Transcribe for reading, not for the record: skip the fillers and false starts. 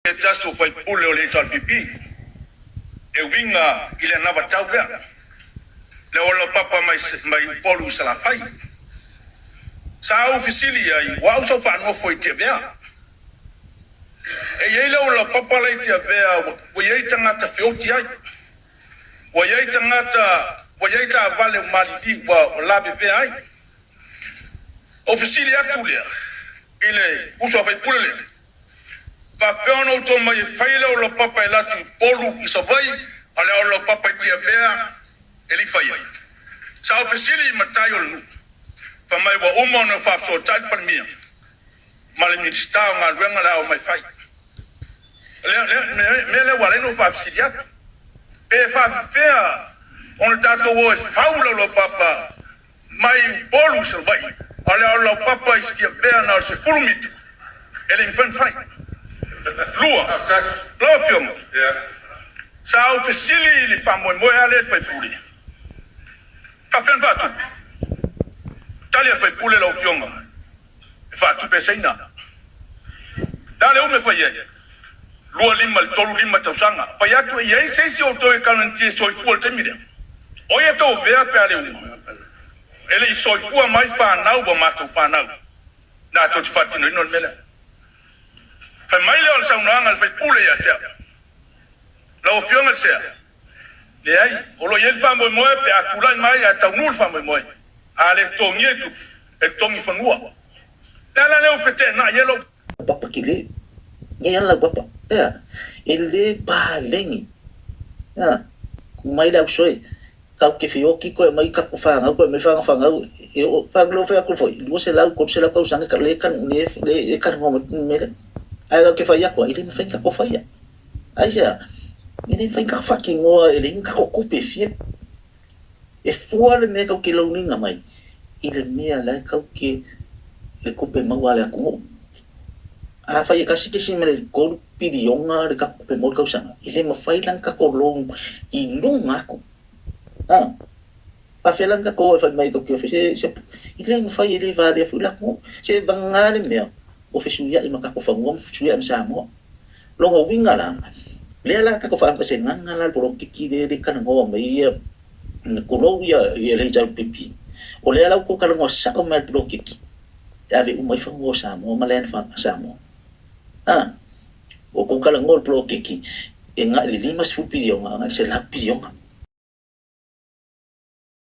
Se tasi o faipule o le HRPP e uiga i le anavatau lea, le auala laupapa mai Upolu i Salafai. Sa ou fesili ai, o au sa ou faanofo i Tiavea. E i ai le auala laupapa la i Tiavea ua i ai tagata feoti ai. Ua i ai tagata, ua i ai taavale ua maliliu ua lavevea ai. Ou fesili atu lea i le uso a faipule lea, faapea ona outou omai e fai le auala laupapa e alu atu i Upolu i Savaii, a o le auala laupapa i Tiavea e le i faia. Sa ou fesili i matai o le nuu, fai mai ua uma ona faafesootai le Palemia ma le Minisita o Galuega o le a omai fai. O le mea lea ua ala ai ona ou faafesili atu, pe faafefea ona tatou o e fau le auala laupapa mai Upolu i Savaii, a o le auala laupapa i Tiavea na o le 10 mita e le i mafai ona fai. Lua, lau Afioga, sa ou fesili i le faamoemoe lava lea i le faipule, faapefea ona faatupe? Tali a le faipule, lau Afioga, e faatupe e Saina. Le a le umi e fai ai? 25 i le 35 tausaga. Fai atu e i ai se isi o outou e guarantee e soifua i le taimi lea? O ai e tou avea pe a le uma? E le i soifua mai fanau a matou fanau latou te faatinoina le mea lea. Fai mai lea o le saunoaga a le faipule ia te au, Lau Afioga i le Sea, leai, o lo o i ai le faamoemoe pe a tulai mai ae taunuu le faamoemoe, a le totogia i tupe, e totogi i fanua. O le ala lea ua feteenai ai lou. Papa tele. Nei ana lau papa. Ea, e le paleni. Ea, ku mai le ausoe, kau te feoki koe mai kaku whanau koe mai whanga whanau, e o, whanga whai aku foi, 200, 300 tausaga ka le kanu, le, le, e kanu ngā mai mele. Ae kau te whai aku, i le mawhai kako whaia. Aisea, i le mawhai kako whakingoa, e le kako kupe fia. E fua le mea kau ke launiga mai i le mea la e kau ke le tupe maua a le atunuu. Afai e 1.3 piliona le tatou tupe maua i le tausaga, e le mafai la ona tatou loan i luga atu. A faafefea la ona tatou o e fai mai tatou te o e fai se, e le mafai, e le valea foi le atunuu. Se vagana le mea ua fesuiai ma tatou fanua ma fesuiai ma Samoa. Lona uiga la, lea la tatou faamasegaga la le polokiki lea e talanoa mai ia, tulou ia le HRPP, o lea la ua tou talanoa sao mai le polokiki e ave uma ai fanua o Samoa ma land a Samoa. A, ua tou talanoa i le polokiki e agai i le 50 piliona agai i le 100 piliona.